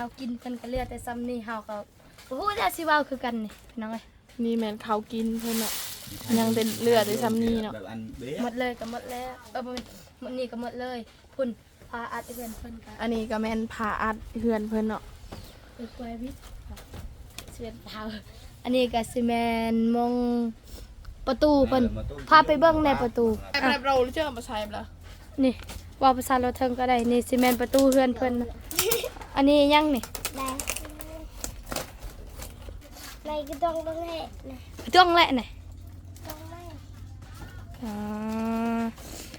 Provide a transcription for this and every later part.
ເຮົາກິນເພິ່ນກໍເຫຼືອແຕ່ຊ່ຳນີ້ ເຮົາກໍບໍ່ຮູ້ແລ້ວຊິເວົ້າຄືກັນນີ້ ພີ່ນ້ອງເອີຍ. ນີ້ແມ່ນເຂົ້າກິນເພິ່ນເນາະ ຍັງແຕ່ເຫຼືອແຕ່ຊ່ຳນີ້ເນາະ. ໝົດເລີຍກໍໝົດແລ້ວ ເອີ ບໍ່ແມ່ນ ໝົດນີ້ກໍໝົດເລີຍ. ພຸ້ນ ຝາອັດເຮືອນເພິ່ນກໍ ອັນນີ້ກໍແມ່ນຝາອັດເຮືອນເພິ່ນເນາະ. ເອີ ຄວາຍວິດ ເຊນເທົາ ອັນນີ້ກໍຊິແມ່ນມອງປະຕູເພິ່ນ ເອີ ປະຕູ ພາໄປເບິ່ງແດ່ປະຕູ. ແບບ ແບບເຮົາເຈົ້າມາໃສ່ລະ ນີ້ ເວົ້າພາສາລາວເທິງກໍໄດ້. ນີ້ຊິແມ່ນປະຕູເຮືອນເພິ່ນ. ອັນນີ້ຫຍັງນີ້? ໄດ້ ໄດ້ກະດອງແລະນະ ກະດອງແລະນະ ດອງແລະ. ອໍ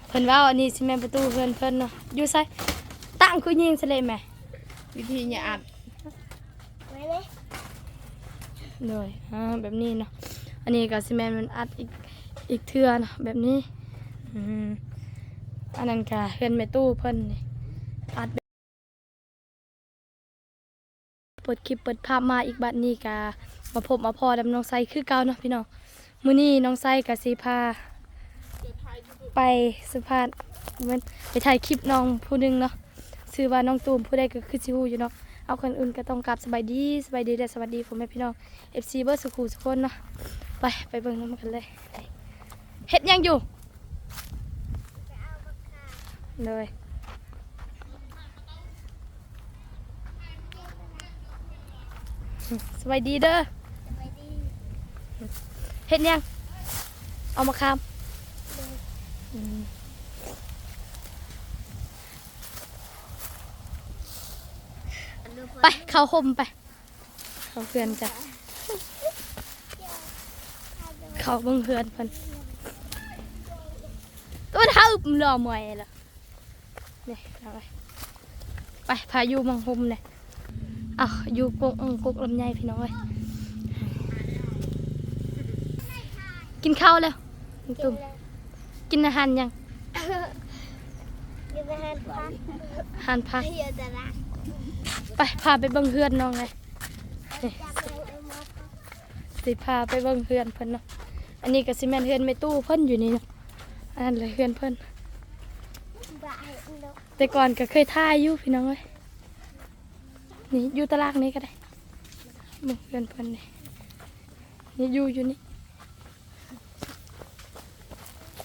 ເພິ່ນເວົ້າ ອັນນີ້ຊິແມ່ນປະຕູເຮືອນເພິ່ນເນາະ. ຢູ່ໃສ? ຕັ້ງຄືຍິງສະເລະແມ່ ວິທີຍາອັດ. ໂດຍ ອ່າ ແບບນີ້ເນາະ. ອັນນີ້ກໍຊິແມ່ນມັນອັດອີກ ອີກເທື່ອເນາະ ແບບນີ້. ອືມ ອັນນັ້ນກໍເຮືອນແມ່ຕູ້ເພິ່ນນີ້ ອັດ ເປີດຄລິບເປີດພາບມາອີກ. ບັດນີ້ກໍມາພົບມາພໍ້ນຳນ້ອງໄຊຄືເກົ່າເນາະພີ່ນ້ອງ. ມື້ນີ້ນ້ອງໄຊກໍຊິພາໄປສຳພາດ ແມ່ນ ໄປຖ່າຍຄລິບນ້ອງຜູ້ໜຶ່ງເນາະ ຊື່ວ່ານ້ອງຕູມ. ຜູ້ໃດກໍຄືຊິຮູ້ຢູ່ເນາະ. ເອົາ ກ່ອນອື່ນກໍຕ້ອງກາບສະບາຍດີ ສະບາຍດີ ແລະ ສະຫວັດດີພໍ່ແມ່ພີ່ນ້ອງ ເອັຟຊີ ເບິດສູ່ຄູ່ສູ່ຄົນເນາະ. ໄປ ໄປເບິ່ງນຳກັນເລີຍ. ເຮັດຫຍັງຢູ່? ໂດຍ ສະບາຍດີເດີ. ສະບາຍດີ. ເຮັດຫຍັງ? ເອົາມະຂາມ. ໂດຍ. ອືມ ໄປ ເຂົ້າຮົ່ມໄປ. ເຂົ້າເຮືອນຈ້ະ ເຂົ້າເບິ່ງເຮືອນເພິ່ນ. ໂຕເຮົາລໍເມື່ອຍລະ ນີ້ ເອົາໄປ ໄປ ພາຢູ່ໝ່ອງຮົ່ມແດ່. ເອົາ ຢູ່ກົກ ກົກລຳໄຍພີ່ນ້ອງເອີຍ. ກິນເຂົ້າແລ້ວ ຕຸ້ມ? ກິນອາຫານຫຍັງ? ກິນອາຫານຜັກ ອາຫານຜັກ. ໄປ ພາໄປເບິ່ງເຮືອນນ້ອງເອີຍ. ຊິພາໄປເບິ່ງເຮືອນເພິ່ນເນາະ. ອັນນີ້ກໍຊິແມ່ນເຮືອນແມ່ຕູ້ເພິ່ນຢູ່ນີ້ເນາະ. ອັນນັ້ນແຫຼະເຮືອນເພິ່ນ ແຕ່ກ່ອນກໍເຄີຍຖ່າຍຢູ່ພີ່ນ້ອງເອີຍ. ນີ້ຢູ່ຕະລ່າງນີ້ກໍໄດ້ ເບິ່ງເຮືອນເພິ່ນນີ້. ນີ້ຢູ່ ຢູ່ນີ້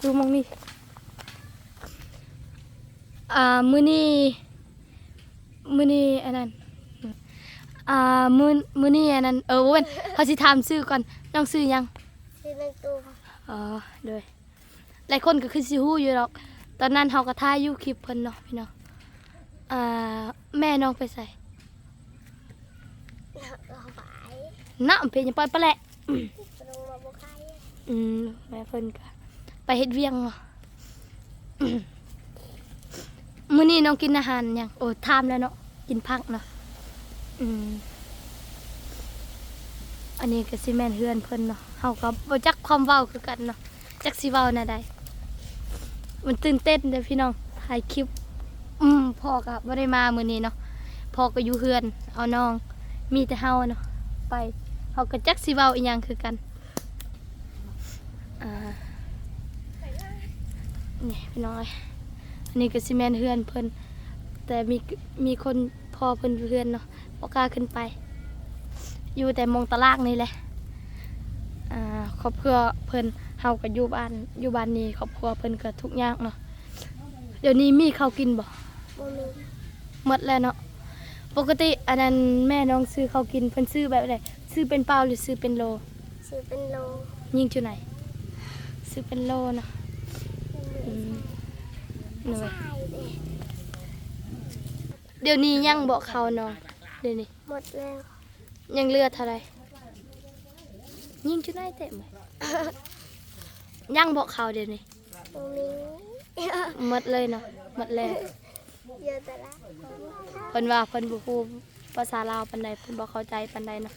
ຢູ່ໝ່ອງນີ້. ອ່າ ມື້ນີ້ ມື້ນີ້ອັນນັ້ນ ອ່າ ມື້ ມື້ນີ້ອັນນັ້ນ ເອີ ບໍ່ແມ່ນ ເຮົາຊິຖາມຊື່ກ່ອນ. ນ້ອງຊື່ຫຍັງ? ຊື່ນ້ອງຕູມ. ອໍ ໂດຍ. ຫຼາຍຄົນກໍຄືຊິຮູ້ຢູ່ດອກ ຕອນນັ້ນເຮົາກໍຖ່າຍຢູ່ຄລິບເພິ່ນເນາະພີ່ນ້ອງ. ອ່າ ແມ່ນ້ອງໄປໃສ? ນ້ອງໄປ ນ້ອງໄປຫຍັງ? ໄປປະແຫຼະ. ອືມ ແມ່ເພິ່ນກໍໄປເຮັດວຽກເນາະ. ມື້ນີ້ນ້ອງກິນອາຫານຫຍັງ? ໂອ້ ຖາມແລ້ວເນາະ ກິນຜັກເນາະ. ອືມ ອັນນີ້ກໍຊິແມ່ນເຮືອນເພິ່ນເນາະ. ເຮົາກໍບໍ່ຈັກຄວາມເວົ້າຄືກັນເນາະ ຈັກຊິເວົ້າແນວໃດ. ມັນຕື່ນເຕັ້ນເດ້ພີ່ນ້ອງ ຖ່າຍຄລິບ. ອືມ ພໍ່ກໍບໍ່ໄດ້ມາມື້ນີ້ເນາະ ພໍ່ກໍຢູ່ເຮືອນເອົານ້ອງ ມີແຕ່ເຮົາເນາະ ໄປ ເຮົາກໍຈັກຊິເວົ້າອີ່ຫຍັງຄືກັນ. ອ່າ ນີ້ພີ່ນ້ອງເອີຍ ອັນນີ້ກໍຊິແມ່ນເຮືອນເພິ່ນ ແຕ່ມີ ມີຄົນ ພໍ່ເພິ່ນຢູ່ເຮືອນເນາະ ບໍ່ກ້າຂຶ້ນໄປ ຢູ່ແຕ່ໝ່ອງຕະລ່າງນີ້ແຫຼະ. ອ່າ ຄອບຄົວເພິ່ນ ເຮົາກໍຢູ່ບ້ານ ຢູ່ບ້ານນີ້ ຄອບຄົວເພິ່ນກໍທຸກຍາກເນາະ. ດຽວນີ້ມີເຂົ້າກິນບໍ່? ບໍ່ມີ ໝົດແລ້ວເນາະ. ປົກກະຕິອັນນັ້ນແມ່ນ້ອງຊື້ເຂົ້າກິນ ເພິ່ນຊື້ແບບໃດ? ຊື້ເປັນເປົາ ຫຼື ຊື້ເປັນໂລ? ຊື້ເປັນໂລ. ຍິງຈຸໄນ? ຊື້ເປັນໂລເນາະ. ອືມ ໂດຍ. ດຽວນີ້ຍັງບໍ່ເຂົ້າເນາະ ດຽວນີ້? ໝົດແລ້ວ. ຍັງເຫຼືອເທົ່າໃດ? ຍິງຈຸໄນເຕັມ. ຍັງບໍ່ເຂົ້າດຽວນີ້? ບໍ່ມີ. ໝົດເລີຍເນາະ ໝົດແລ້ວ. ເພິ່ນວ່າເພິ່ນບໍ່ຮູ້ພາສາລາວປານໃດ ເພິ່ນບໍ່ເຂົ້າໃຈປານໃດເນາະ.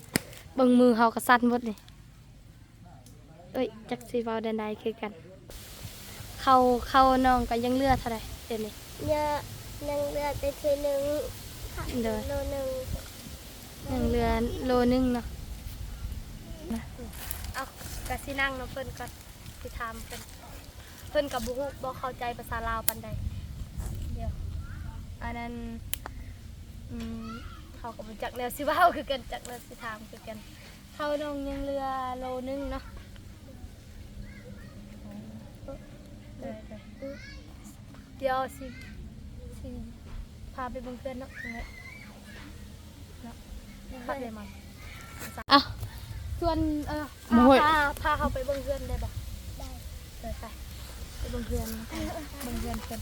ເບິ່ງມືເຮົາກໍສັ່ນໝົດນີ້. ເອີຍ ຈັກຊິເວົ້າແນວໃດຄືກັນ. ເຂົ້າ ເຂົ້ານ້ອງກໍຍັງເຫຼືອເທົ່າໃດດຽວນີ້? ຍັງ ຍັງເຫຼືອແຕ່ເທື່ອໜຶ່ງ. ໂດຍ. ໂລໜຶ່ງ. ຍັງເຫຼືອໂລໜຶ່ງເນາະ. ເອົາ ກະຊິນັ່ງນຳເພິ່ນກ່ອນ ຊິຖາມເພິ່ນ. ເພິ່ນກໍບໍ່ຮູ້ ບໍ່ເຂົ້າໃຈພາສາລາວປານໃດ. ດຽວ ອັນນັ້ນ ອືມ ເຮົາກໍບໍ່ຈັກແນວຊິເວົ້າຄືກັນ ຈັກແນວຊິຖາມຄືກັນ. ເຂົ້ານ້ອງຍັງເຫຼືອໂລໜຶ່ງເນາະ. ດຽວຊິ ຊິພາໄປເບິ່ງເຮືອນເນາະ ເນາະ ຄັກເລີຍມາ. ອ່ະ ຊວນ ເອີ ພາ ພາ ພາເຮົາໄປເບິ່ງເຮືອນໄດ້ບໍ່? ໄດ້ ໄປ ໄປ ໄປເບິ່ງເຮືອນ ເບິ່ງເຮືອນເພິ່ນ.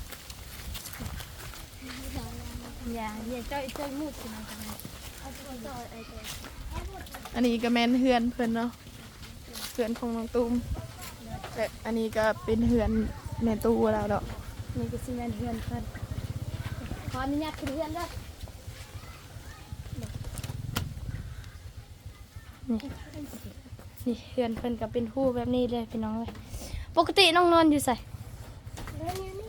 ຢ່າ ຢ່າ ເຈົ້າ ເຈົ້າໝູດຊິມາທາງນີ້. ອັນນີ້ກໍແມ່ນເຮືອນເພິ່ນເນາະ. ເຮືອນຂອງນ້ອງຕຸ້ມ ແລະ ອັນນີ້ກໍເປັນເຮືອນແມ່ຕູ້ລາວເນາະ. ນີ້ກໍຊິແມ່ນເຮືອນເພິ່ນ. ຂໍອະນຸຍາດຂຶ້ນເຮືອນເດີ. ນີ້ ນີ້ເຮືອນເພິ່ນກໍເປັນຮູແບບນີ້ເລີຍ ພີ່ນ້ອງເອີຍ. ປົກກະຕິນ້ອງນອນຢູ່ໃສ? ນອນຢູ່ນີ້.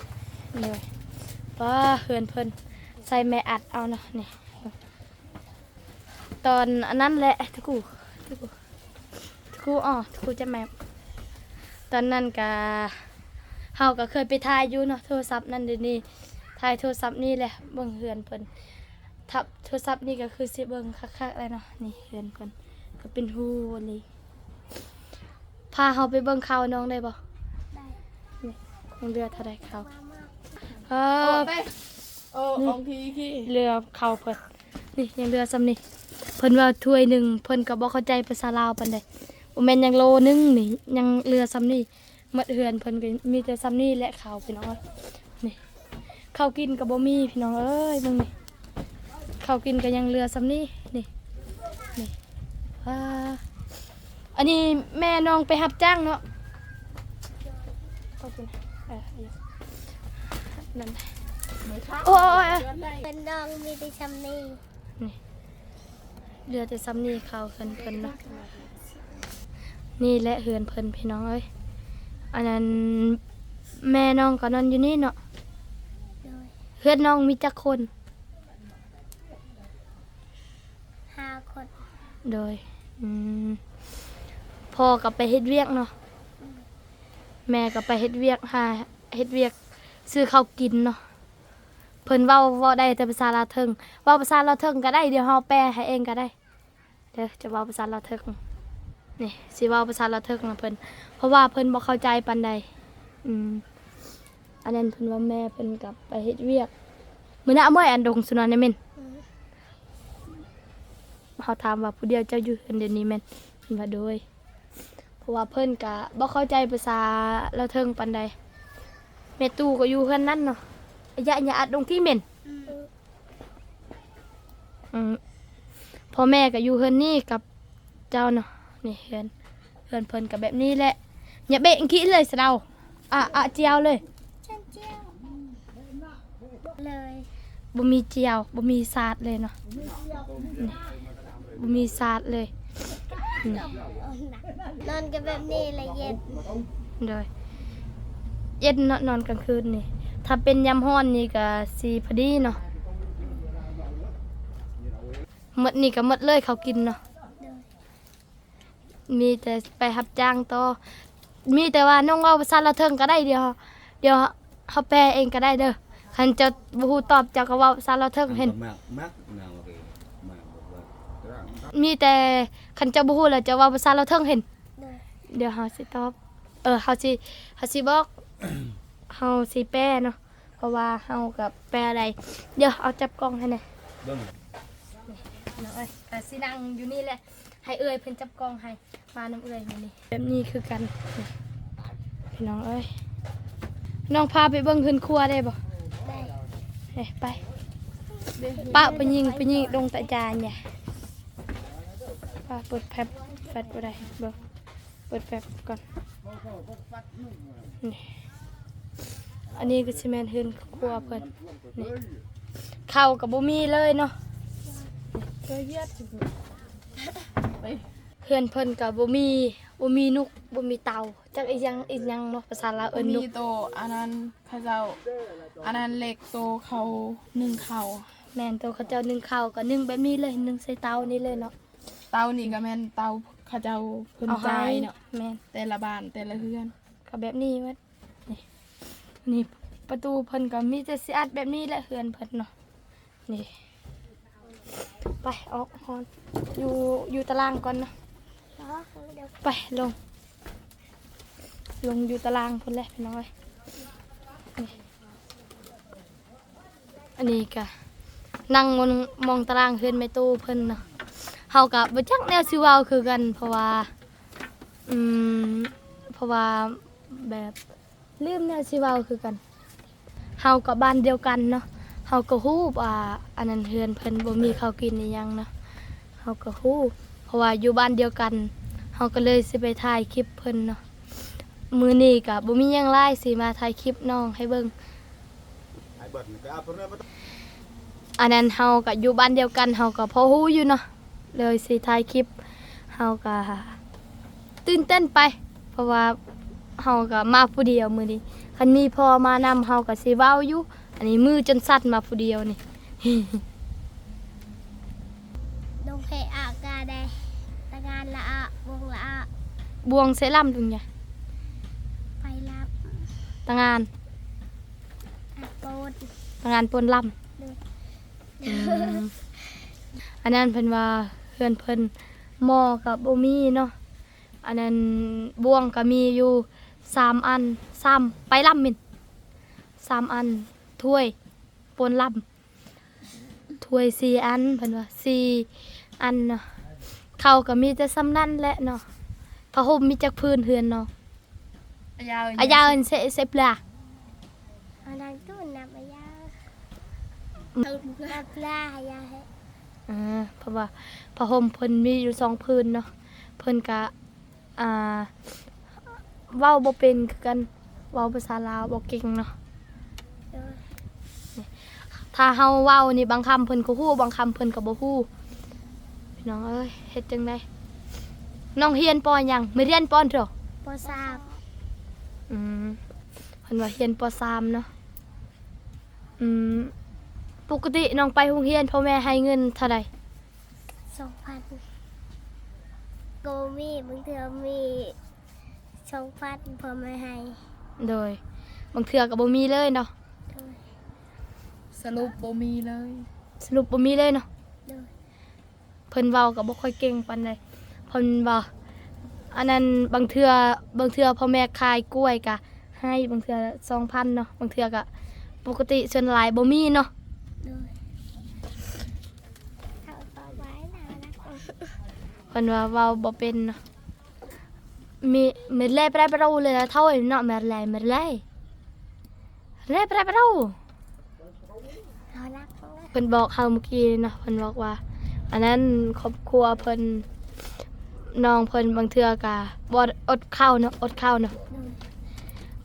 ໂດຍ. ປ້າ ເຮືອນເພິ່ນໃສ່ໄມ້ອັດເອົາເນາະ ນີ້. ຕອນອັນນັ້ນແຫຼະ ທຸກຜູ້ ທຸກຜູ້ ທຸກຜູ້ ອໍ ທຸກຜູ້ຈຳໄໝ ຕອນນັ້ນກະ ເຮົາກະເຄີຍໄປຖ່າຍຢູ່ເນາະ ໂທລະສັບນັ້ນ ດຽວນີ້ຖ່າຍໂທລະສັບນີ້ແຫຼະ ເບິ່ງເຮືອນເພິ່ນ. ໂທລະສັບນີ້ກະຄືຊິເບິ່ງຄັກໆແຫຼະເນາະ. ນີ້ເຮືອນເພິ່ນກະເປັນຮູອີ່ຫຼີ. ພາເຮົາໄປເບິ່ງເຂົ້ານ້ອງໄດ້ບໍ່? ໄດ້. ນີ້ ຍັງເຫຼືອເທົ່າໃດເຂົ້າ? ເອີ ໂອ້ ເຫຼືອເຂົ້າເພິ່ນ ນີ້ຍັງເຫຼືອສ່ຳນີ້. ເພິ່ນວ່າຖ້ວຍໜຶ່ງ ເພິ່ນກໍບໍ່ເຂົ້າໃຈພາສາລາວປານໃດ. ບໍ່ແມ່ນຫຍັງ ໂລໜຶ່ງນີ້ ຍັງເຫຼືອສ່ຳນີ້. ໝົດເຮືອນເພິ່ນກໍມີແຕ່ສ່ຳນີ້ແຫຼະເຂົ້າ ພີ່ນ້ອງເອີຍ. ນີ້ ເຂົ້າກິນກໍບໍ່ມີ ພີ່ນ້ອງເອີຍ ເບິ່ງນີ້. ເຂົ້າກິນກໍຍັງເຫຼືອສ່ຳນີ້ ນີ້ ນີ້. ວ້າ ອັນນີ້ແມ່ນ້ອງໄປຮັບຈ້າງເນາະ. ເຂົ້າກິນ ເອີ ນັ້ນ ໂອ້ຍ ເພິ່ນນ້ອງມີແຕ່ຊ່ຳນີ້. ນີ້ ເຫຼືອແຕ່ຊ່ຳນີ້ ເຂົ້າເຮືອນເພິ່ນເນາະ. ນີ້ແຫຼະເຮືອນເພິ່ນ ພີ່ນ້ອງເອີຍ. ອັນນັ້ນ ແມ່ນ້ອງກໍນອນຢູ່ນີ້ເນາະ. ໂດຍ. ເຮືອນນ້ອງມີຈັກຄົນ? ຫ້າຄົນ. ໂດຍ. ອືມ ພໍ່ກໍໄປເຮັດວຽກເນາະ. ອືມ ແມ່ກໍໄປເຮັດວຽກ ຫາເຮັດວຽກຊື້ເຂົ້າກິນເນາະ. ເພິ່ນເວົ້າ ເວົ້າໄດ້ແຕ່ພາສາລາວເທິງ. ເວົ້າພາສາລາວເທິງກໍໄດ້ ດຽວເຮົາແປໃຫ້ເອງກໍໄດ້ເດີ. ຈະເວົ້າພາສາລາວເທິງ ນີ້ ຊິເວົ້າພາສາລາວເທິງນຳເພິ່ນ ເພາະວ່າເພິ່ນບໍ່ເຂົ້າໃຈປານໃດ. ອືມ ອັນນັ້ນເພິ່ນວ່າແມ່ເພິ່ນກັບໄປເຮັດວຽກ. ມື້ໜ້າເມື່ອຍອັນດົງສຸນນະແມ່ນ. ອືມ ເຮົາຖາມວ່າ ຜູ້ດຽວເຈົ້າຢູ່ເຮືອນດຽວນີ້ແມ່ນ? ເພິ່ນວ່າ ໂດຍ. ເພາະວ່າເພິ່ນກະບໍ່ເຂົ້າໃຈພາສາລາວເທິງປານໃດ. ແມ່ຕູ້ກໍຢູ່ເຮືອນນັ້ນເນາະ. ອາຍະ ຢ່າອັດລົງທີ່ເໝັນ. ອືມ ອືມ ພໍ່ແມ່ກໍຢູ່ເຮືອນນີ້ກັບເຈົ້າເນາະ. ນີ້ເຮືອນ ເຮືອນເພິ່ນກໍແບບນີ້ແຫຼະ. ຢ່າເບະຂີ້ເລີຍສະເດົາ. ອະ ອະ ຈຽວເລີຍ. ບໍ່ມີຈຽວ ບໍ່ມີສາດເລີຍເນາະ. ນີ້ ບໍ່ມີສາດເລີຍ. ນີ້ ນອນກັນແບບນີ້ລະເຢັນ. ໂດຍ. ເຢັນເນາະ ນອນກາງຄືນນີ້. ຖ້າເປັນຍາມຮ້ອນນີ້ກະຊິພໍດີເນາະ. ໝົດນີ້ກະໝົດເລີຍ ເຂົ້າກິນເນາະ. ໂດຍ. ມີແຕ່ໄປຮັບຈ້າງຕໍ່. ມີແຕ່ວ່ານ້ອງເວົ້າພາສາລາວເທິງກໍໄດ້. ດຽວ ດຽວເຮົາແປເອງກໍໄດ້ເດີ. ຄັນເຈົ້າບໍ່ຮູ້ຕອບ ເຈົ້າກໍເວົ້າພາສາລາວເທິງເຫັນ. ມີແຕ່ຄັນເຈົ້າບໍ່ຮູ້ແລ້ວ ເຈົ້າເວົ້າພາສາລາວເທິງເຫັນ. ໂດຍ. ດຽວເຮົາຊິຕອບ ເອີ ເຮົາຊິ ເຮົາຊິບອກ ເຮົາຊິແປເນາະ. ເພາະວ່າເຮົາກໍແປໄດ້. ດຽວເອົາຈັບກ້ອງໃຫ້ແດ່. ເບິ່ງ ນ້ອງເອີຍ ກໍຊິນັ່ງຢູ່ນີ້ແຫຼະ ໃຫ້ເອື້ອຍເພິ່ນຈັບກ້ອງໃຫ້. ມານຳເອື້ອຍມື້ນີ້ ແບບນີ້ຄືກັນ ພີ່ນ້ອງເອີຍ. ນ້ອງພາໄປເບິ່ງເຮືອນຄົວໄດ້ບໍ່? ໄດ້. ເອີ ໄປ. ປະຜູ້ຍິງ ຜູ້ຍິງດົງຕາຈານຫຍັງ. ປະ ເປີດແຟັບ ແຟັບບໍ່ໄດ້ ເບິ່ງ. ເປີດແຟັບກ່ອນ. ນີ້ ອັນນີ້ກໍຊິແມ່ນເຮືອນຄົວເພິ່ນ. ນີ້ ເຂົ້າກໍບໍ່ມີເລີຍເນາະ. ເຮືອນເພິ່ນກໍບໍ່ມີ ບໍ່ມີນຸກ ບໍ່ມີເຕົາ ຈັກອີ່ຫຍັງ ອີ່ຫຍັງເນາະ ພາສາລາວເອີ້ນນຸກ. ມີໂຕອັນນັ້ນ ເຂົາເຈົ້າ ອັນນັ້ນເຫຼັກ ໂຕເຂົາໜຶ້ງເຂົ້າ. ແມ່ນ ໂຕເຂົາເຈົ້າໜຶ້ງເຂົ້າ ກໍໜຶ້ງແບບນີ້ເລີຍ ໜຶ້ງໃສ່ເຕົານີ້ເລີຍເນາະ. ເຕົານີ້ກໍແມ່ນເຕົາເຂົາເຈົ້າເພິ່ນຈ່າຍເນາະ. ແມ່ນ ແຕ່ລະບ້ານແຕ່ລະເຮືອນກໍແບບນີ້ໝົດ. ນີ້ ນີ້ປະຕູເພິ່ນກໍມີແຕ່ຊິອັດແບບນີ້ແຫຼະ ເຮືອນເພິ່ນເນາະ. ນີ້ ໄປ ອອກ ຮ້ອນ ຢູ່ ຢູ່ຕາລ່າງກ່ອນເນາະ. ໄປ ລົງ ລົງຢູ່ຕາລ່າງພຸ້ນແຫຼະ ພີ່ນ້ອງເອີຍ. ອັນນີ້ກະນັ່ງມອງ ມອງຕາລ່າງເຮືອນແມ່ຕູ້ເພິ່ນເນາະ. ເຮົາກະບໍ່ຈັກແນວຊິເວົ້າຄືກັນ ເພາະວ່າ ອືມ ເພາະວ່າແບບລືມແນວຊິເວົ້າຄືກັນ. ເຮົາກະບ້ານດຽວກັນເນາະ ເຮົາກະຮູ້ວ່າ ອັນນັ້ນເຮືອນເພິ່ນບໍ່ມີເຂົ້າກິນອີ່ຫຍັງເນາະ ເຮົາກະຮູ້ ເພາະວ່າຢູ່ບ້ານດຽວກັນ ເຮົາກະເລີຍຊິໄປຖ່າຍຄລິບເພິ່ນເນາະ. ມື້ນີ້ກະບໍ່ມີຫຍັງຫຼາຍ ຊິມາຖ່າຍຄລິບນ້ອງໃຫ້ເບິ່ງ. ອັນນັ້ນເຮົາກະຢູ່ບ້ານດຽວກັນ ເຮົາກະພໍຮູ້ຢູ່ເນາະ ເລີຍຊິຖ່າຍຄລິບ. ເຮົາກະຕື່ນເຕັ້ນໄປ ເພາະວ່າເຮົາກະມາຜູ້ດຽວມື້ນີ້ ຄັນມີພໍ່ມານຳເຮົາກະຊິເວົ້າຢູ່. ອັນນີ້ມືຈົນສັ່ນມາຜູ້ດຽວນີ້. ດົງເພອາກາໄດ ຕະງານລະອະ ບວງລະອະ ບວງເຊລຳ ດຸງຍາ ໄປລຳ ຕະງານ ອາໂປນ ຕະງານໂປນລຳ. ໂດຍ ອືມ ອັນນັ້ນເພິ່ນວ່າເຮືອນເພິ່ນໝໍ້ກະບໍ່ມີເນາະ. ອັນນັ້ນບວງກະມີຢູ່ສາມອັນ ສາມ ໄປລຳແມ່ນສາມອັນ ຖ້ວຍ ໂປນລຳ ຖ້ວຍສີ່ອັນ ເພິ່ນວ່າສີ່ອັນເນາະ. ເຂົ້າກະມີແຕ່ສ່ຳນັ້ນແຫຼະເນາະ. ຜ້າຫົ່ມມີຈັກຜືນເຮືອນນ້ອງ? ອາຍາວ ອາຍາວ ເຊ ເຊບລາ ອັນນັ້ນຕູ້ນຳອາຍາວ ອືມ ນຳລາອາຍາວ. ເອີ ເພາະວ່າຜ້າຫົ່ມເພິ່ນມີຢູ່ສອງຜືນເນາະ ເພິ່ນກະ ອ່າ ເວົ້າບໍ່ເປັນຄືກັນ ເວົ້າພາສາລາວບໍ່ເກັ່ງເນາະ. ໂດຍ ຖ້າເຮົາເວົ້ານີ້ບາງຄຳເພິ່ນກະຮູ້ ບາງຄຳເພິ່ນກະບໍ່ຮູ້ ພີ່ນ້ອງເອີຍ. ເຮັດຈັ່ງໃດ ນ້ອງຮຽນ ປໍ ຫຍັງ? ມາຮຽນ ປໍ ອັນໂທ? ປໍສາມ. ອືມ ເພິ່ນວ່າຮຽນ ປໍສາມເນາະ. ອືມ ປົກກະຕິນ້ອງໄປໂຮງຮຽນ ພໍ່ແມ່ໃຫ້ເງິນເທົ່າໃດ? ສອງພັນ ກະບໍ່ມີ ບາງເທື່ອມີສອງພັນ ພໍ່ແມ່ໃຫ້. ໂດຍ ບາງເທື່ອກະບໍ່ມີເລີຍເນາະ. ໂດຍ ສະຫຼຸບບໍ່ມີເລີຍ ສະຫຼຸບບໍ່ມີເລີຍເນາະ. ໂດຍ ເພິ່ນເວົ້າກະບໍ່ຄ່ອຍເກັ່ງປານໃດ ເພິ່ນວ່າ ອັນນັ້ນ ບາງເທື່ອ ບາງເທື່ອພໍ່ແມ່ຂາຍກ້ວຍກະໃຫ້ ບາງເທື່ອສອງພັນເນາະ ບາງເທື່ອກະປົກກະຕິ ສ່ວນຫຼາຍບໍ່ມີເນາະ. ໂດຍ ເພິ່ນວ່າເວົ້າບໍ່ເປັນເນາະ. ເມ ເມແລປະເຣາເລີຍນະ ເທົ່າເນາະ ເມແລ ເມແລ ແລປະເຣາ. ເພິ່ນບອກເຮົາມື້ກີ້ເນາະ ເພິ່ນບອກວ່າ ອັນນັ້ນ ຄອບຄົວເພິ່ນ ນ້ອງເພິ່ນບາງເທື່ອກະບໍ່ ອົດເຂົ້າເນາະ ອົດເຂົ້າເນາະ. ອືມ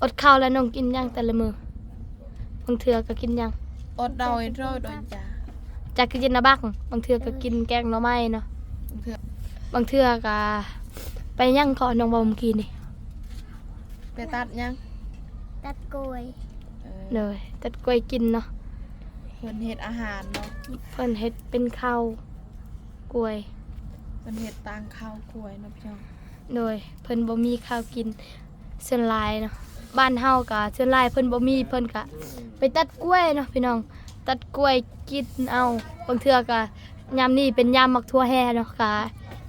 ອົດເຂົ້າແລ້ວນ້ອງກິນຫຍັງແຕ່ລະມື້? ບາງເທື່ອກະກິນຫຍັງ? ອົດເຂົ້າ ໂດຍ ໂດຍ ໂດຍ ຈ້າ ຈາກກິນນະບັກ ບາງເທື່ອກະກິນແກງໜໍ່ໄມ້ເນາະ. ບາງເທື່ອ ບາງເທື່ອກະໄປຫຍັງເກາະ ນ້ອງເວົ້າມື້ກີ້ນີ້? ໄປຕັດຫຍັງ? ຕັດກ້ວຍ. ເອີ ໂດຍ ຕັດກ້ວຍກິນເນາະ. ເພິ່ນເຮັດອາຫານເນາະ ເພິ່ນເຮັດເປັນເຂົ້າກ້ວຍ ເພິ່ນເຮັດຕາງເຂົ້າກ້ວຍເນາະພີ່ນ້ອງ. ໂດຍ ເພິ່ນບໍ່ມີເຂົ້າກິນ ສ່ວນຫຼາຍເນາະ ບ້ານເຮົາກະສ່ວນຫຼາຍເພິ່ນບໍ່ມີ ເພິ່ນກະໄປຕັດກ້ວຍເນາະພີ່ນ້ອງ ຕັດກ້ວຍກິນເອົາ. ບາງເທື່ອກະ ຍາມນີ້ເປັນຍາມໝາກຖົ່ວແຮ່ເນາະ ກະ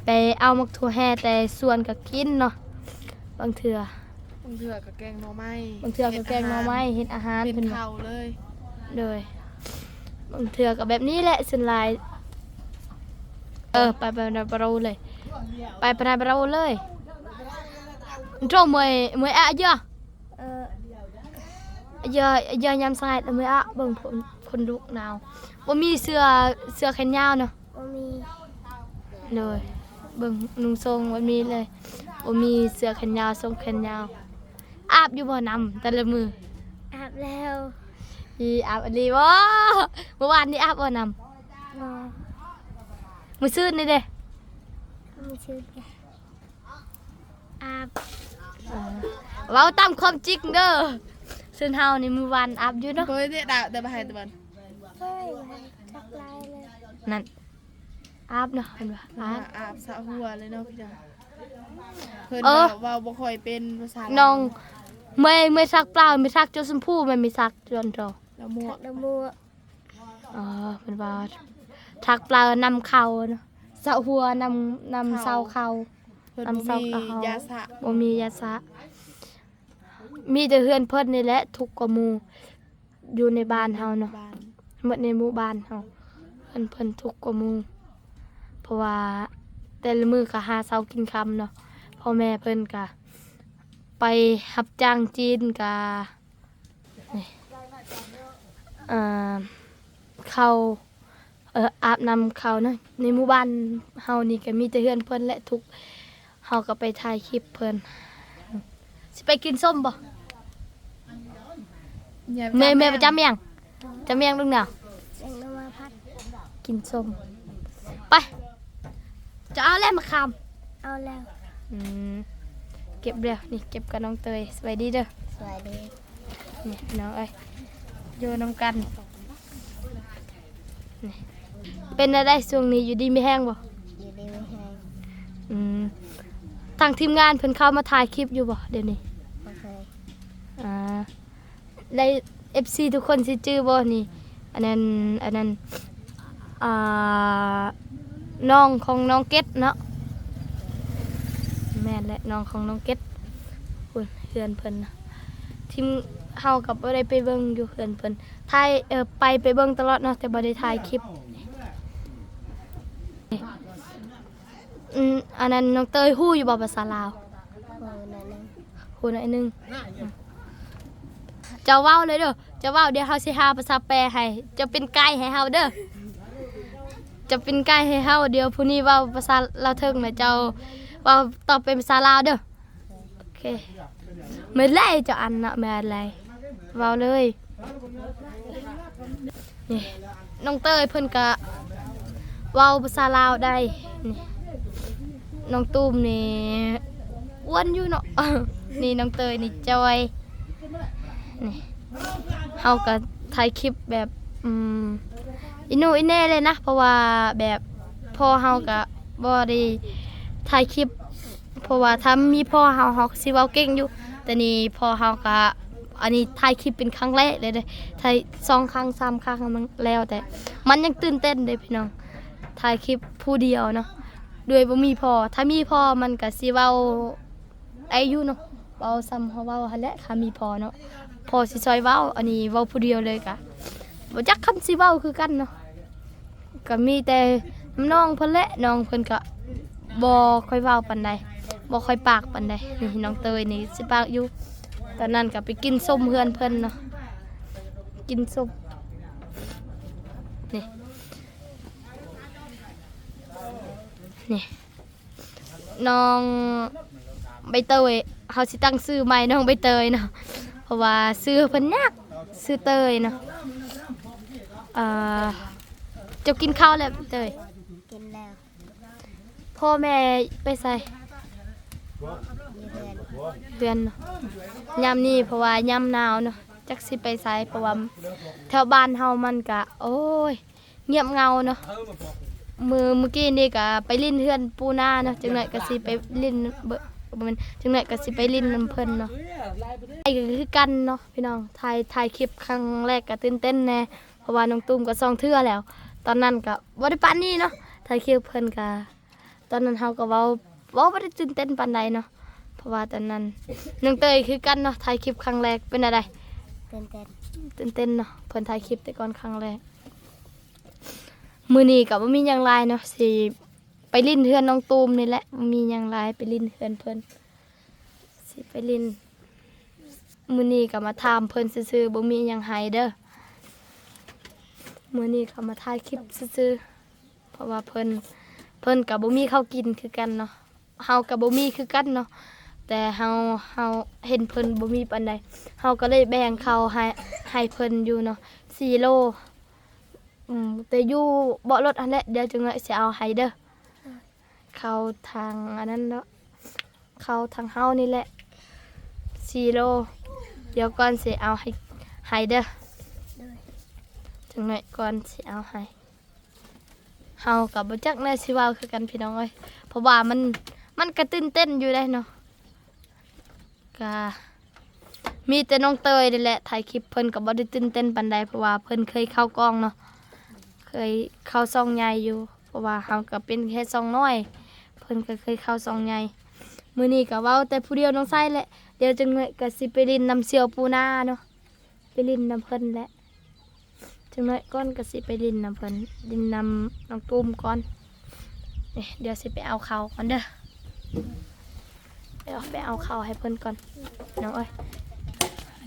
ໄປເອົາໝາກຖົ່ວແຮ່ແຕ່ສວນກະກິນເນາະ. ບາງເທື່ອ ບາງເທື່ອກະແກງໜໍ່ໄມ້ ບາງເທື່ອກະແກງໜໍ່ໄມ້ ເຮັດອາຫານ ເຮັດເປັນເຂົ້າເລີຍ. ໂດຍ ບາງເທື່ອກະແບບນີ້ແຫຼະ ສ່ວນຫຼາຍ. ເອີ ໄປ ໄປ ໄປເລີຍ ໄປ ໄປ ໄປເລີຍ. ໂຕເມື່ອຍ ເມື່ອຍອະເຢີ ເອີ ເຢີ ເຢີຍາມສະຫາຍ ເມື່ອຍອະ ເບິ່ງ ຄົນ ຄົນລຸກໜາວ ບໍ່ມີເສື້ອ ເສື້ອແຂນຍາວເນາະ. ບໍ່ມີ. ໂດຍ ເບິ່ງນຸ່ງໂສ້ງບໍ່ມີເລີຍ ບໍ່ມີເສື້ອແຂນຍາວ ໂສ້ງແຂນຍາວ. ອາບຢູ່ບໍ່ນ້ຳແຕ່ລະມື້? ອາບແລ້ວ. ອີ ອາບອີ່ຫຼີບໍ່? ມື້ວານນີ້ອາບບໍ່ນ້ຳ? ບໍ່. ມື້ຊືນນີ້ເດ? ມື້ຊືນກະອາບ. ເອີ ເວົ້າຕາມຄວາມຈິງເດີ ຊືນເຮົານີ້ມື້ວານອາບຢູ່ເນາະ. ເຄີຍເດດາວແຕ່ບໍ່ໃຫ້ຕະບັນ ເຄີຍ ຈັກຫຼາຍເລີຍ ນັ້ນ. ອາບເນາະ ເພິ່ນວ່າອາບ ອາບສະຫົວເລີຍເນາະພີ່ນ້ອງ. ເພິ່ນ ເອີ ເວົ້າ ເວົ້າບໍ່ຄ່ອຍເປັນພາສາລາວ. ນ້ອງ ເມື່ອຍ ເມື່ອຍສັກເປົ່າ ເມື່ອຍສັກຈົນຊົມພູ ແມ່ນມີສັກຈົນໂຕ ລະມົວ ລະມົວ. ອໍ ເພິ່ນວ່າ ຖັກປະນຳເຂົ້າເນາະ ສະຫົວນຳ ນຳເຊົາເຂົ້າ ເພິ່ນບໍ່ມີຢາສະ ບໍ່ມີຢາສະ ມີແຕ່ເຮືອນເພິ່ນນີ້ແຫຼະທຸກກວ່າໝູ່ ຢູ່ໃນບ້ານເຮົາເນາະ ໝົດໃນໝູ່ບ້ານເຮົາ ເຮືອນເພິ່ນທຸກກວ່າໝູ່ ເພາະວ່າແຕ່ລະມື້ກໍຫາເຊົ້າກິນຄ່ຳເນາະ ພໍ່ແມ່ເພິ່ນກໍໄປຮັບຈ້າງຈີນ ກໍ ນີ້ ເອີ ເຂົ້າ ເອີ ອາບນ້ຳເຂົ້າເນາະ ໃນໝູ່ບ້ານເຮົານີ້ກໍມີແຕ່ເຮືອນເພິ່ນແຫຼະທຸກ ເຮົາກໍໄປຖ່າຍຄລິບເພິ່ນ ຊິໄປກິນສົ້ມບໍ່? ແມ່ ແມ່ໄປຈຳຫຍັງ? ຈຳຫຍັງລູກໜາວ? ແກງໜໍ່ໄມ້ຜັດ ກິນສົ້ມ ໄປ ຈະເອົາແລ້ວມະຂາມ? ເອົາແລ້ວ ອືມ ເກັບແລ້ວ ນີ້ເກັບກັບນ້ອງເຕີຍ ສະບາຍດີເດີ ສະບາຍດີ ນີ້ພີ່ນ້ອງເອີຍ ຢູ່ນຳກັນ ນີ້ ເປັນແນວໃດຊ່ວງນີ້ ຢູ່ດີມີແຮງບໍ່? ຢູ່ດີມີແຮງ ອືມ ທາງທີມງານເພິ່ນເຂົ້າມາຖ່າຍຄລິບຢູ່ບໍ່ດຽວນີ້? ບໍ່ເຄີຍ ອ່າ ແລະ ເອັຟຊີທຸກຄົນຊິຈື່ບໍ່ນີ້? ອັນນັ້ນ ອັນນັ້ນ ອ່າ ນ້ອງຂອງນ້ອງເກັດເນາະ ແມ່ນແຫຼະ ນ້ອງຂອງນ້ອງເກັດ ພຸ້ນເຮືອນເພິ່ນນະ ທີມເຮົາກໍບໍ່ໄດ້ໄປເບິ່ງຢູ່ເຮືອນເພິ່ນ ຖ່າຍ ເອີ ໄປ ໄປເບິ່ງຕະຫຼອດເນາະ ແຕ່ບໍ່ໄດ້ຖ່າຍຄລິບ ອືມ ອັນນັ້ນນ້ອງເຕີຍຮູ້ຢູ່ບໍ່ພາສາລາວ? ຮູ້ໜ້ອຍໜຶ່ງ ຮູ້ໜ້ອຍໜຶ່ງ ເຈົ້າເວົ້າເລີຍເດີ ເຈົ້າເວົ້າ ດຽວເຮົາຊິຫາພາສາແປໃຫ້ ເຈົ້າເປັນໄກໃຫ້ເຮົາເດີ ເຈົ້າເປັນໄກໃຫ້ເຮົາ ດຽວຜູ້ນີ້ເວົ້າພາສາລາວເທິງ ແລ້ວເຈົ້າເວົ້າຕອບເປັນພາສາລາວເດີ ໂອເຄ ແມ່ນແຫຼະ ເຈົ້າອັນນະ ແມ່ນແຫຼະ ເວົ້າເລີຍ ນີ້ ນ້ອງເຕີຍເພິ່ນກະເວົ້າພາສາລາວໄດ້ ນີ້ ນ້ອງຕູມນີ້ອ້ວນຢູ່ເນາະ ນີ້ນ້ອງເຕີຍນີ້ຈ່ອຍ ນີ້ ເຮົາກະຖ່າຍຄລິບແບບ ອືມ ອີໂໜອີແໜ່ເລີຍນະ ເພາະວ່າແບບພໍ່ເຮົາກະບໍ່ໄດ້ຖ່າຍຄລິບ ເພາະວ່າຖ້າມີພໍ່ເຮົາ ເຮົາກະຊິເວົ້າເກັ່ງຢູ່ ແຕ່ນີ້ພໍ່ເຮົາກະ ອັນນີ້ຖ່າຍຄລິບເປັນຄັ້ງແລກເລີຍເດ້ ຖ່າຍສອງຄັ້ງສາມຄັ້ງມັນແລ້ວ ແຕ່ມັນຍັງຕື່ນເຕັ້ນເດ້ພີ່ນ້ອງ ຖ່າຍຄລິບຜູ້ດຽວເນາະ ໂດຍບໍ່ມີພໍ່ ຖ້າມີພໍ່ມັນກະຊິເວົ້າໄດ້ຢູ່ເນາະ ເວົ້າສ່ຳເຮົາເວົ້າຫັ້ນແຫຼະ ຖ້າມີພໍ່ເນາະ ພໍ່ຊິຊ່ອຍເວົ້າ ອັນນີ້ເວົ້າຜູ້ດຽວເລີຍກະບໍ່ຈັກຄຳຊິເວົ້າຄືກັນເນາະ ກໍມີແຕ່ນຳນ້ອງເພິ່ນແຫຼະ ນ້ອງເພິ່ນກໍບໍ່ຄ່ອຍເວົ້າປານໃດ ບໍ່ຄ່ອຍປາກປານໃດ ນີ້ນ້ອງເຕີຍນີ້ຊິປາກຢູ່ ຕອນນັ້ນກໍໄປກິນສົ້ມເຮືອນເພິ່ນເນາະ ກິນສົ້ມ ນີ້ ນີ້ ນ້ອງໃບເຕີຍ ເຮົາຊິຕັ້ງຊື່ໃໝ່ນ້ອງໃບເຕີຍເນາະ ເພາະວ່າຊື່ເພິ່ນຍາກ ຊື່ເຕີຍເນາະ ເອີ ເຈົ້າກິນເຂົ້າແລ້ວໃບເຕີຍ? ກິນແລ້ວ ພໍ່ແມ່ໄປໃສ? ຢູ່ເຮືອນ ເຮືອນເນາະ ຍາມນີ້ ເພາະວ່າຍາມໜາວເນາະ ຈັກຊິໄປໃສ ເພາະວ່າແຖວບ້ານເຮົາມັນກະ ໂອ້ຍ ງຽບເຫງົາເນາະ ມື້ ມື້ກີ້ນີ້ກະໄປຫຼິ້ນເຮືອນປູນາເນາະ ຈັກໜ້ອຍກະຊິໄປຫຼິ້ນ ບໍ່ແມ່ນ ຈັກໜ້ອຍກະຊິໄປຫຼິ້ນນຳເພິ່ນເນາະ ໄປກໍຄືກັນເນາະພີ່ນ້ອງ ຖ່າຍ ຖ່າຍຄລິບຄັ້ງແລກກະຕື່ນເຕັ້ນແດ່ ເພາະວ່ານ້ອງຕຸ້ມກໍສອງເທື່ອແລ້ວ ຕອນນັ້ນກະບໍ່ໄດ້ປານນີ້ເນາະ ຖ່າຍຄລິບເພິ່ນກະ ຕອນນັ້ນເຮົາກໍເວົ້າ ເວົ້າບໍ່ໄດ້ຕື່ນເຕັ້ນປານໃດເນາະ ເພາະວ່າຕອນນັ້ນ ນ້ອງເຕີຍຄືກັນເນາະ ຖ່າຍຄລິບຄັ້ງແລກ ເປັນແນວໃດ? ຕື່ນເຕັ້ນ ຕື່ນເຕັ້ນເນາະ ເພິ່ນຖ່າຍຄລິບແຕ່ກ່ອນຄັ້ງແລກ ມື້ນີ້ກໍບໍ່ມີຫຍັງຫຼາຍເນາະ ຊິໄປຫຼິ້ນເຮືອນນ້ອງຕູມນີ້ແຫຼະ ບໍ່ມີຫຍັງຫຼາຍ ໄປຫຼິ້ນເຮືອນເພິ່ນ ຊິໄປຫຼິ້ນ ມື້ນີ້ກໍມາຖາມເພິ່ນຊື່ໆ ບໍ່ມີຫຍັງໃຫ້ເດີ ມື້ນີ້ກໍມາຖ່າຍຄລິບຊື່ໆ ເພາະວ່າເພິ່ນ ເພິ່ນກໍບໍ່ມີເຂົ້າກິນຄືກັນເນາະ ເຮົາກໍບໍ່ມີຄືກັນເນາະ ແຕ່ເຮົາ ເຮົາເຫັນເພິ່ນບໍ່ມີປານໃດ ເຮົາກໍເລີຍແບ່ງເຂົ້າໃຫ້ ໃຫ້ເພິ່ນຢູ່ເນາະ ສີ່ໂລ ອືມ ແຕ່ຢູ່ເບາະລົດຫັ້ນແຫຼະ ດຽວຈັກໜ້ອຍຊິເອົາໃຫ້ເດີ ເຂົ້າທາງອັນນັ້ນເນາະ ເຂົ້າທາງເຮົານີ້ແຫຼະ ສີ່ໂລ ດຽວກ່ອນຊິເອົາໃຫ້ ໃຫ້ເດີ ໂດຍ ຈັກໜ້ອຍກ່ອນຊິເອົາໃຫ້ ເຮົາກໍບໍ່ຈັກແນວຊິເວົ້າຄືກັນພີ່ນ້ອງເອີຍ ເພາະວ່າມັນ ມັນກະຕື່ນເຕັ້ນຢູ່ເດ້ເນາະ ກະມີແຕ່ນ້ອງເຕີຍນີ້ແຫຼະ ຖ່າຍຄລິບ ເພິ່ນກໍບໍ່ໄດ້ຕື່ນເຕັ້ນປານໃດ ເພາະວ່າເພິ່ນເຄີຍເຂົ້າກ້ອງເນາະ ເຄີ ຄີຍເຂົ້າຊ່ອງໃຫຍ່ຢູ່ ເພາະວ່າເຮົາກໍເປັນແຄ່ຊ່ອງນ້ອຍ ເພິ່ນກໍເຄີຍເຂົ້າຊ່ອງໃຫຍ່. ມື້ນີ້ກໍເວົ້າແຕ່ຜູ້ດຽວນ້ອງໄຊແຫຼະ ດຽວຈັກໜ້ອຍກໍຊິໄປຫຼິ້ນນຳສ່ຽວປູນາເນາະ ໄປຫຼິ້ນນຳເພິ່ນແຫຼະ. ຈັກໜ້ອຍກ່ອນກໍຊິໄປຫຼິ້ນນຳເພິ່ນ ຫຼິ້ນນຳນ້ອງຕຸ້ມກ່ອນ. ເອີ ດຽວຊິໄປເອົາເຂົ້າກ່ອນເດີ ດຽວໄປເອົາເຂົ້າໃຫ້ເພິ່ນກ່ອນ ນ້ອງເອີຍ.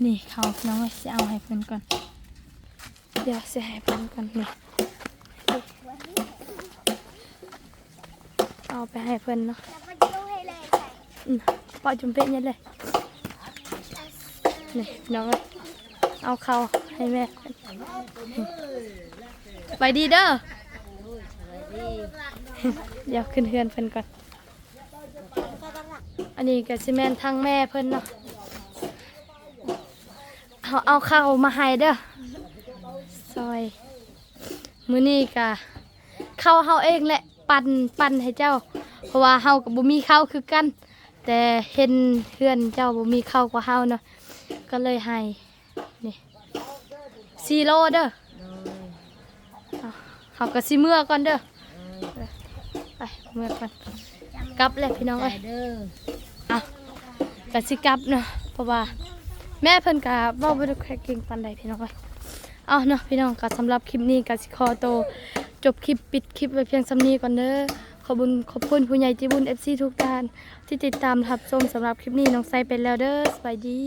ນີ້ເຂົ້າ ນ້ອງເອີຍ ຊິເອົາໃຫ້ເພິ່ນກ່ອນ ດຽວຊິໃຫ້ເພິ່ນກ່ອນນີ້ ເອົາໄປໃຫ້ເພິ່ນເນາະ. ອືມ ປະຈຸມເປະນີ້ເລີຍ ນີ້ນ້ອງເອີຍ ເອົາເຂົ້າໃຫ້ແມ່. ໄປດີເດີ ດຽວຂຶ້ນເຮືອນເພິ່ນກ່ອນ. ອັນນີ້ກໍຊິແມ່ນທາງແມ່ເພິ່ນເນາະ ເຮົາເອົາເຂົ້າມາໃຫ້ເດີ ຊອຍ. ມື້ນີ້ກະເຂົ້າເຮົາເອງແຫຼະ ປັ່ນ ປັ່ນໃຫ້ເຈົ້າ ເພາະວ່າເຮົາກໍບໍ່ມີເຂົ້າຄືກັນ ແຕ່ເຫັນເຮືອນເຈົ້າບໍ່ມີເຂົ້າກວ່າເຮົາເນາະ ກໍເລີຍໃຫ້ ນີ້ ສີ່ໂລເດີ. ໂດຍ ເຮົາກໍຊິເມືອກ່ອນເດີ. ໂດຍ ໄປເມືອກ່ອນ ກັບແຫຼະພີ່ນ້ອງເອີຍ ເດີ ເອົາ ກໍຊິກັບເນາະ ເພາະວ່າແມ່ເພິ່ນກໍເວົ້າບໍ່ໄດ້ຄ່ອຍເກັ່ງປານໃດພີ່ນ້ອງເອີຍ. ເອົາເນາະພີ່ນ້ອງ ກໍສຳລັບຄລິບນີ້ກໍຊິຂໍໂຕຈົບຄລິບ ປິດຄລິບໄວ້ພຽງສ່ຳນີ້ກ່ອນເດີ. ຂອບບຸນຂອບຄຸນຜູ້ໃຫຍ່ໃຈບຸນ ເອັຟຊີ ທຸກທ່ານທີ່ຕິດຕາມຮັບຊົມ. ສຳລັບຄລິບນີ້ນ້ອງໄຊໄປແລ້ວເດີ ສະບາຍດີ.